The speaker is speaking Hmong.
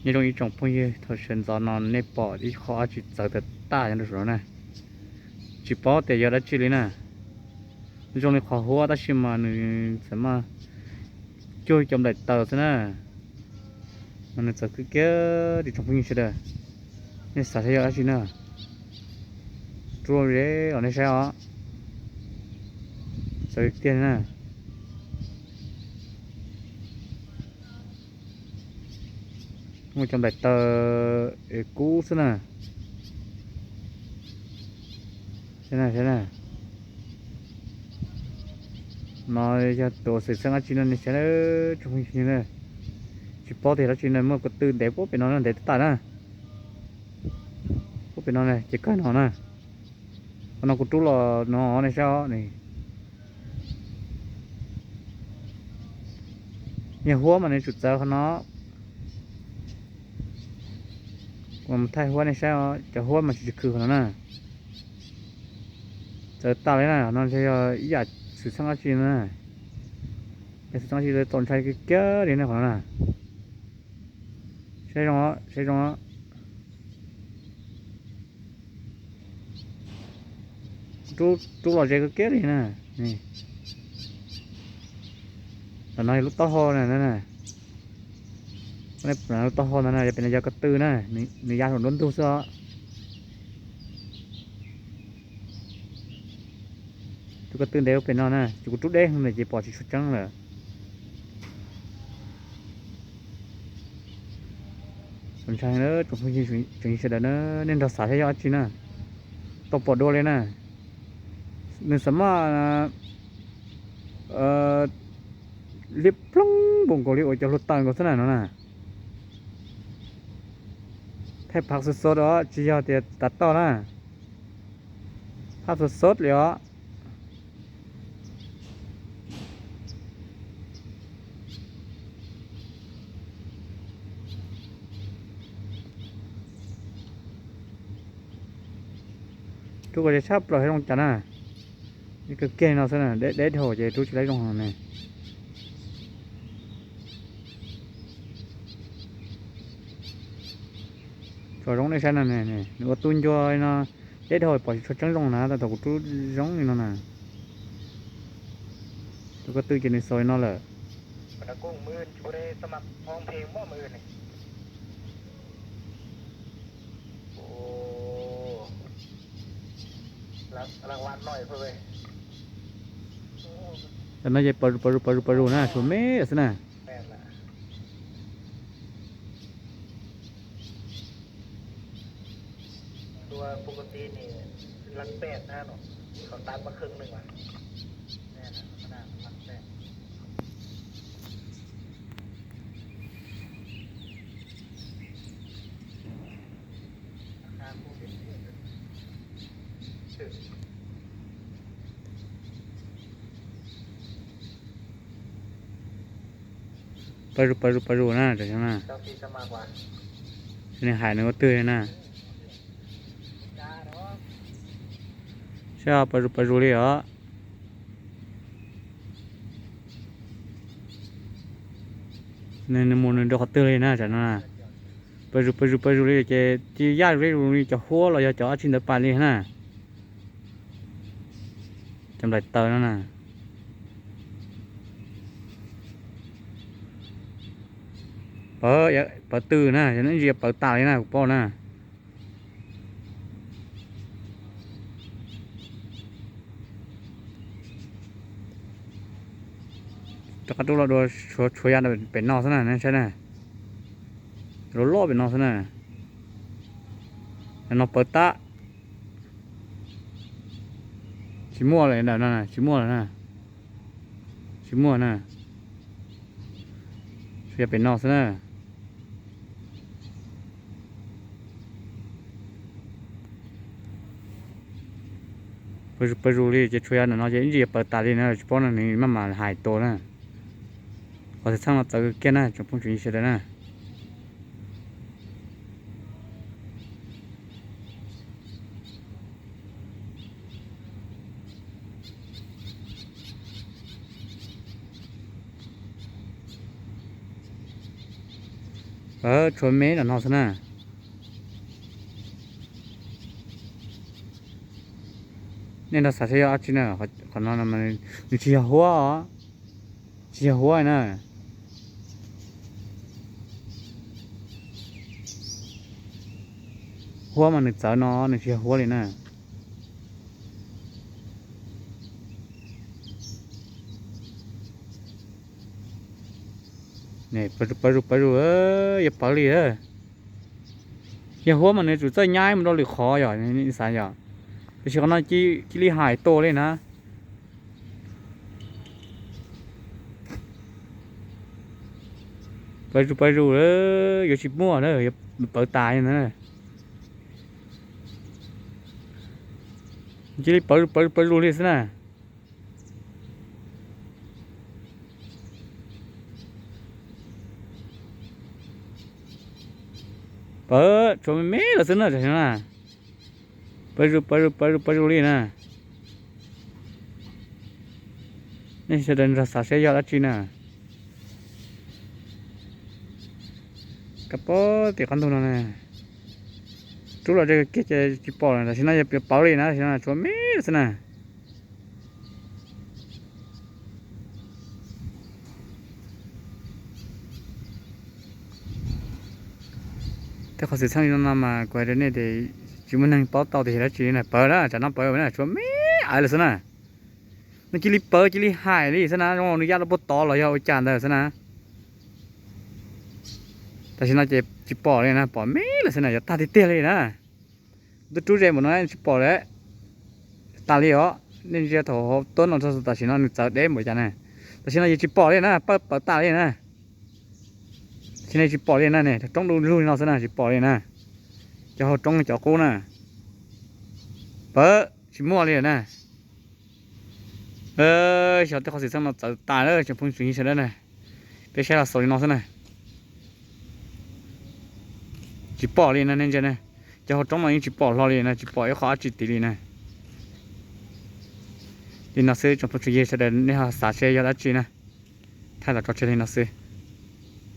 Nyob zoo ib tsoom phooj ywg, thaum sawv ntxov no nej pom ib qho dab tsi txawv tag tag nyob rau saum no na. Tsis paub tias yog dab tsi li na. Zoo li qhov huab tab sis mas nws txawm maj cuag cov nplaim taws xwb na. Mas nws txawv kiag kiag li tsoom phooj ywg sawv daws. Nej xav saib yog dab tsi na. Rub ze los nej saib os. Txawv tiag na. Muaj cov nplaim taws es kub xwb na. Saib na, saib na. No yog tus xwm txheej dab tsi no nej saib tsoom phooj ywg. Tsis paub tias dab tsi na, muaj ko tw ntev puag pem no na, ntev tag tag na. Puag pem no na, ces kawg no na. Qhov no kuv rub los no nej saib os. Yog huab mas nws tsum txawv qhov no. Kuv mus thaij huab nej saib os, cov huab mas tsis khwm qhov no na. Txawv tas li na, no yog ib yam xwm txheej dab tsi no na. Yog xwm txheej dab tsi txaus ntshai kiag kiag li na qhov no na. Saib zoo, saib zoo. Rub los ze kiag kiag li na. Ntawm no yog lub taub hau na. Lub taub hau ntawd na, yog pem no yog ko tw na, nws ya saum nruab ntug xwb os. Tus ko tw ntev pem no na, ces kuv rub deb heev lawm ces pom tsis tshua tseeb lawm. Txaus ntshai tsoom phooj ywg tsoom sawv daws na, nej nrog xav saib yog dab tsi na. Tau pom dua li na. Nws xam maj liab ploog npaum nkaus li uas cov hluav taws nkaus xwb na no na. Thaij phaj xwb xwb os, tsis yog tias tas toj na. Phaj xwb xwb li os. Rub kom ze tshaj plaws zoo cas na. Ib kawg kiag no xwb na, deb deb dhau ces rub tsis laib zoo ne. Tso zoo nej saib no, nws ua tub ncua no, deb dhau pom tsis tshua tseeb zoo na, thaum kuv rub zoo li no na. Tus ko tw ces nws xaus li no lawm. Tam no ces pawg zus pawg zus pawg zus na, tshuav me xwb na. Pawg zus pawg zus pawg zus na, tam sim no na. Nws hais nws ua twg li na. Saib pawg zus pawg zus li os. Nws mus nws rau qhov twg li na tam no na. Pawg zus pawg zus pawg zus li ces cia yaj zus li cov huab los yog cov dab tsi ntawd pais li na. Cov nplaim taws no na. Pawg, pawg twg na, yog ib ntsis pawg tas li na kuv paub na. Rov qab rub los dua, tshuav yam pem no xwb na, saib na. Loj loj pem no xwb na. No pawg tas. Tsis muaj lawm ntawm no, tsis muaj lawm na. Tsis muaj na. Tshuav yam pem no xwb na. Pawg zus pawg zus li ces tshuav yam ntawm no ces ib ntsis pawg tas li na, tsis paub no nws maj mam hais tua na. Qhov xwm txheej no txawv kiag na tsoom phooj tsoom ywg sawv daws na. Tshuav me ntawm no xwb na. Nej nrog xav saib yog dab tsi na. Qhov no nws tsis yog huab os, tsis yog huab na. Huab mas nws txawv no, nws tsis yog huab li na. Pawv zus, pawv zus, yuav pawv li. Yog huab mas nws tsum txawj nyaib mus rau lwm qhov yom, xav yom. Tiam sis qhov no cia li hais tuaj li na. Pawv zus, pawv zus, yuav tsis muaj na, yuav pawv tas li na. Cia li pawv zus, pawv zus, pawv zus li xwb na. Pawv tshuav me me lawm xwb na, tam sim no na. Pawv zus, pawv zus, pawv zus, pawv zus li na. Nej sawv daws nrog xav saib yog dab tsi na. Kab pab tim qab ntug no na. Rub los kiag ces tsis pom lawm, tam sim no yog pawv li na, tam sim no tshuav me lawm xwb na. Tej qhov xwm txheej li no no mas kuv hais rau nej tias tsis muaj neeg paub tau tias yog dab tsi na, pawv na, tsam no pawv na, tshuav me ais lawm xwb na. Nws cia li pawv cia li hais li xwb na, zoo nws ya rau puag tod los yog ua cas ntawd xwb na. Tam sim no ces tsis pom li na, pom me lawm xwb na, yuav tag tiag tiag li na. Twb rub ze npaum no tsis pom li. Tas li os, nej ntsia thaum hauv tuab no txog tam sim no nws txawv deb npaum cas na. Tam sim no yus tsis pom li na, pawv pawv tas li na. Tam sim no tsis pom li na, ne roob du lug li no xwb na, tsis pom li na. Cov hauv roob cov qub na, pawv tsis muaj li na. Xyov tej qhov xwm txheej no txawv tas lawm tsoom phooj ywg sawv daws na. Peb saib los xaus li no xwb na. Tsis pom li na, nej ntsia na, cov hauv roob no yeej tsis pom hlo li na, tsis pom ib qho dab tsi tid li na. Li no xwb tsoom phooj ywg sawv daws, nej ho xav seb yog dab tsi na. Thaij los tso tseg li no xwb.